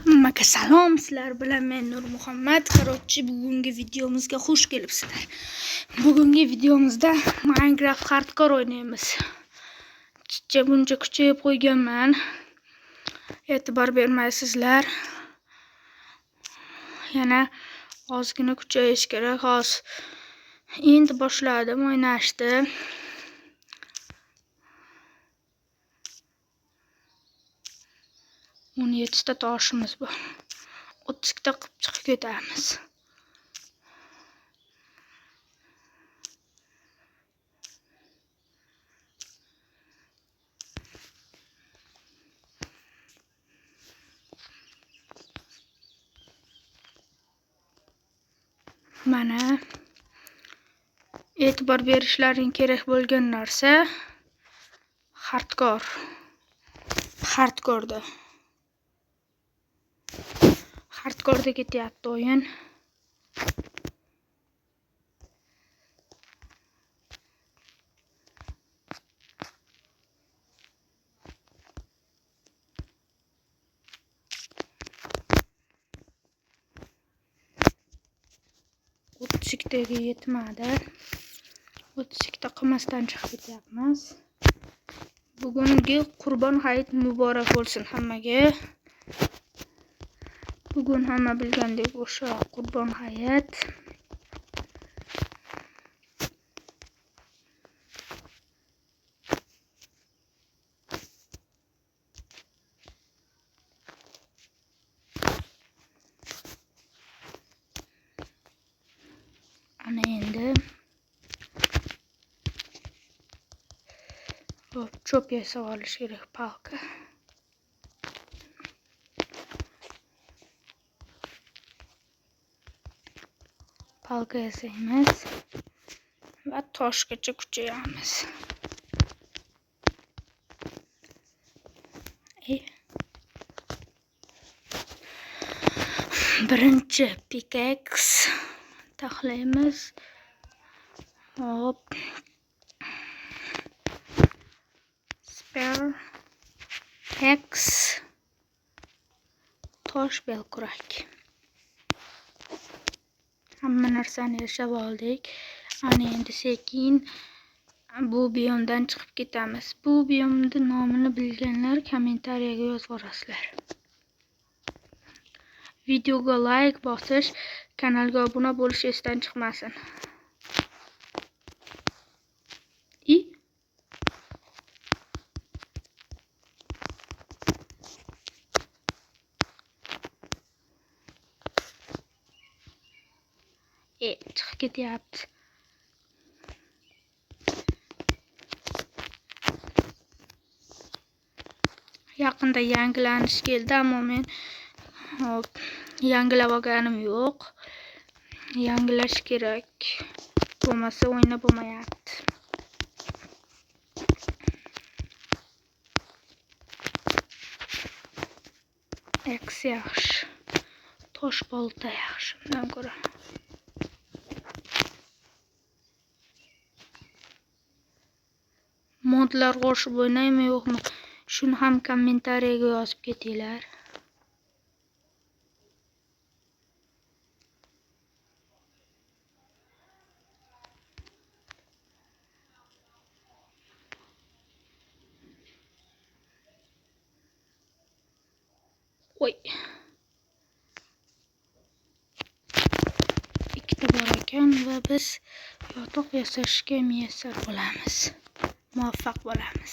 Hammaga salom, sizlar bilan men Nurmuhammad. Короче, bugungi videomizga xush kelibsizlar. Bugungi videomizda Minecraft Hardcore o'ynaymiz. Chicha buncha kuchayib qo'yganman. E'tibor bermaysizlar. Yana ozgina kuchayish kerak. Hozir endi boshladim o'ynashni. O'n yettita toshimiz bor. 32 ta qilib chiqib ketamiz. Mana e'tibor berishlaring kerak bo'lgan narsa hardcore. Hardcore'da. Hardcore'da ketyapti o'yin. 32 taga yetmadi. 32 ta qilmasdan chiqib ketyapmiz. Bugungi Qurbon hayit muborak bo'lsin hammaga. Bugun hamma bilgandek o'sha Qurbon hayit. Ana endi hop, cho'p yasab olish kerak, palka. Palka yasaymiz va toshgacha kuchayamiz. Birinchi pickaxe taxlaymiz. Hop. Spare axe, tosh belkurak. Hamma narsani yashab oldik. Ana endi sekin bu biyomdan chiqib ketamiz. Bu biyomni nomini bilganlar kommentariyaga yozib yuborasizlar. Videoga like bosish, kanalga obuna bo'lish esdan chiqmasin. Chiqib ketyapti. Yaqinda yangilanish keldi, ammo men hop, yangilab olganim yo'q. Yangilash kerak. Bo'lmasa o'ynab bo'lmayapti. X yaxshi. Tosh bolta yaxshi undan ko'ra. Modlar qo'shib o'ynaymi yo'qmi? Shuni ham kommentariyaga yozib ketinglar. Oy. Ikkita bor ekan va biz yotoq yasashga muyassar bo'lamiz. Muvaffaq bo'lamiz.